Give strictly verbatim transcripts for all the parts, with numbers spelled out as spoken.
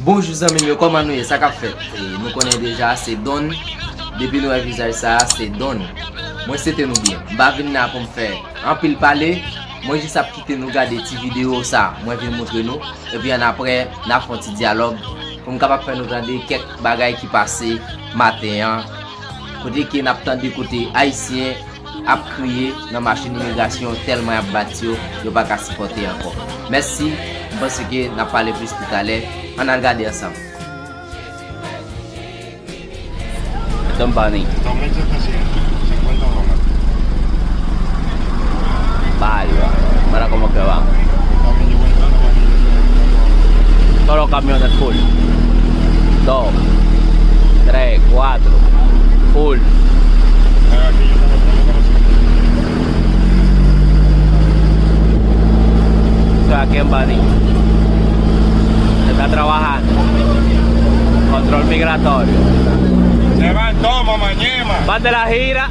Bonjou zanmi m yo, kòman nou ye? Sa k ap fèt? E, nou konnen deja se Don. Depi nou wè vizaj sa a, se Don. Mwen swete nou byen. M pa vin la pou m fè anpil pale. Mwen jis ap kite nou gade ti videyo sa mwen vin montre nou. Epi annapre, n a fè yon ti dyalòg pou m kapab fè nou tande kèk bagay ki pase maten an. Kote ke n ap tande kote Ayisyen ap kriye nan machin imigrasyon tèlman y ap bat yo, yo pa ka sipòte ankò. Mèsi, m panse ke n ap pale plis toutalè. Ann al gade ansanm. Don Bani. Bárbaro. Mira cómo que va. Todos los camiones full. Dos, tres, cuatro. Full. Estoy aquí en Baní. Se está trabajando. Control migratorio. Se van todos, mamañema. Van de la gira.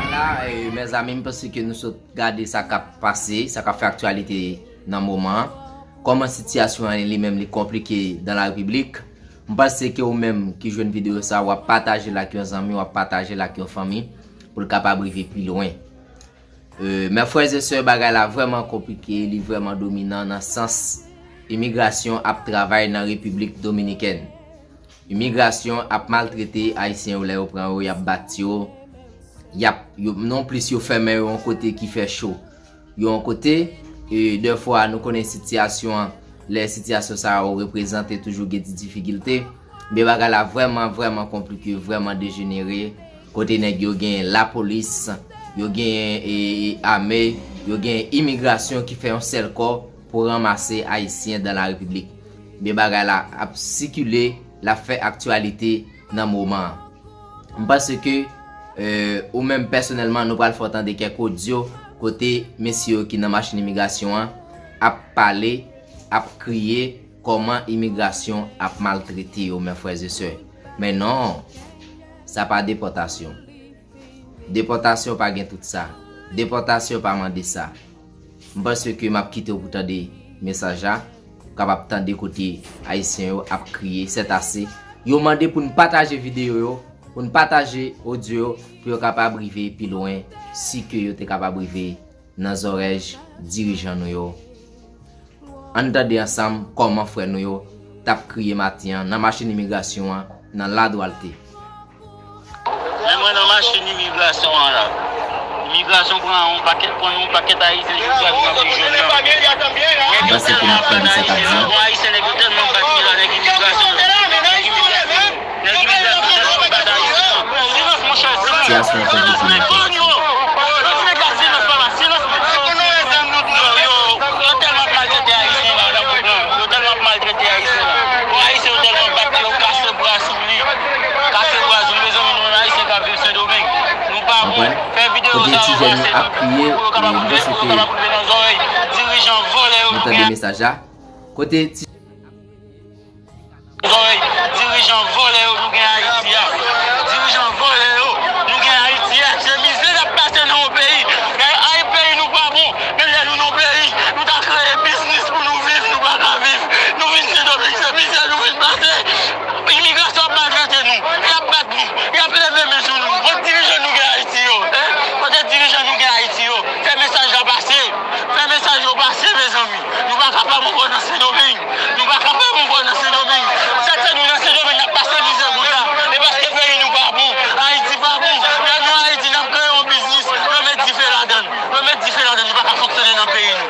La, eh, mezanmi, m panse ke nou sot gade sa k ap pase, sa k ap fè aktyalite nan moman an. Kòman sitiyasyon an li menm li konplike dans la République. M panse ke ou menm ki jwenn videyo sa, w ap pataje l ak yon zanmi, w ap pataje l ak yon fanmi pou l kapab rive pi lwen. Euh, mes frères et sœurs, bagay la vrèman konplike, li vrèman dominan nan sans imigrasyon ap travay nan Repiblik Dominikèn. Imigrasyon ap maltrete Ayisyen yo lè yo pran yo, y ap bat yo, y ap, yo, non plis yo fèmen yo yon kote ki fè cho. Yo yon kote, e dèfwa nou konnen sitiyasyon an, lè sitiyasyon sa yo reprezante toujou gen ti difikilte. Men bagay la vrèman, vrèman konplike, vrèman dejenere. Kote nèg yo gen lapolis, yo gen, e, ame, yo gen imigrasyon ki fè yon sèl kò pou ranmase Ayisyen dans la République. Men bagay la ap sikile, l ap fè aktyalite nan moman an. M panse ke, e, ou menm pèsonèlman, nou pral fè w tande kèk odyo kote mesye yo ki nan machin imigrasyon an ap pale, ap kriye kòman imigrasyon ap maltrete yo, mes frères et sœurs. Men non, sa pa depòtasyon. Depòtasyon pa gen tout sa. Depòtasyon pa mande sa. M panse ke m ap kite w pou tande mesaj la. Ou kapab tande kote Ayisyen yo ap kriye, c'est assez. Yo mande pou n pataje videyo yo, pou n pataje odyo yo, pou yo kapab rive pi lwen, si ke yo te kapab rive nan zòrèy dirijan nou yo. Ann tande ansanm kòman frè nou yo t ap kriye maten an nan machin imigrasyon an nan Ladwalte. Men mwen nan machin imigrasyon an la. Imigrasyon pran yon pakèt, pran yon pakèt Ayisyen jodi a pou anpil jèn nan. Mwen panse ke n ap tande sa k ap di an. Bon, Ayisyen nèg yo tèlman bat ki la, nèg imigrasyon. Nèg imigrasyon. Nèg imigrasyon tèlman bat Ayisyen. Silans, monchè, silans. Sitiyasyon an konplike, mesye. Yo, yo, yo tèlman ap maltrete Ayisyen la, nan group lan. Yo tèlman ap maltrete Ayisyen la. Bon, Ayisyen yo tèlman bat yo, kase bra sou li. Kase bra sou li, mezanmi, nou menm Ayisyen k ap viv Sendomeng. Nou pa bon. Fè videyo sa yo pase pou yo kapab rive, pou yo kapab rive nan zòrèy dirijan vòlè yo. Nou tande mesaj la. Kote ti Zòrèy dirijan vòlè yo nou gen Ayiti a. Dirijan vòlè yo nou gen Ayiti a. Se mizè n ap pase nan yon peyi. Ay, peyi nou pa bon. Men lè nou nan peyi, nou ta kreye biznis pou nou viv, nou pa ka viv. Nou vin Sendomeng, se mizè nou vin pase. Imigrasyon ap maltrete nou, y ap bat nou, y ap leve men sou nou. Kote dirijan nou gen Ayiti yo? Hein? Kote dirijan nou gen Ayiti yo? Fè mesaj la pase. Fè mesaj yo pase, mezanmi. Nou pa kapab ankò nan Sendomeng. Nou pa kapab ankò nan Sendomeng. Sa k fè nou nan Sendomeng n ap pase mizè konsa? E paske peyi nou pa bon. Ayiti pa bon. Lè nou Ayiti, n ap kreye yon biznis, yo met dife ladan l. Yo met dife ladan l. Nou pa ka fonksyone nan peyi nou.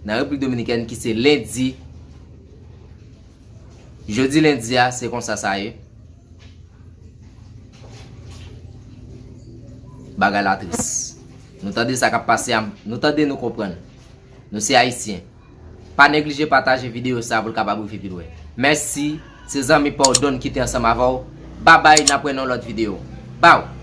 Nan Repiblik Dominikèn ki se lendi. Jodi lendi a, se konsa sa ye. Bagay la tris. Nou tande sa k ap pase a, nou tande, nou konprann. Nou se Ayisyen. Pa neglije pataje videyo sa pou l kapab rive pi lwen. Mèsi, se zanmi pa w Don ki te ansanm avè w. Babay, n ap wè nan lòt videyo. Baw!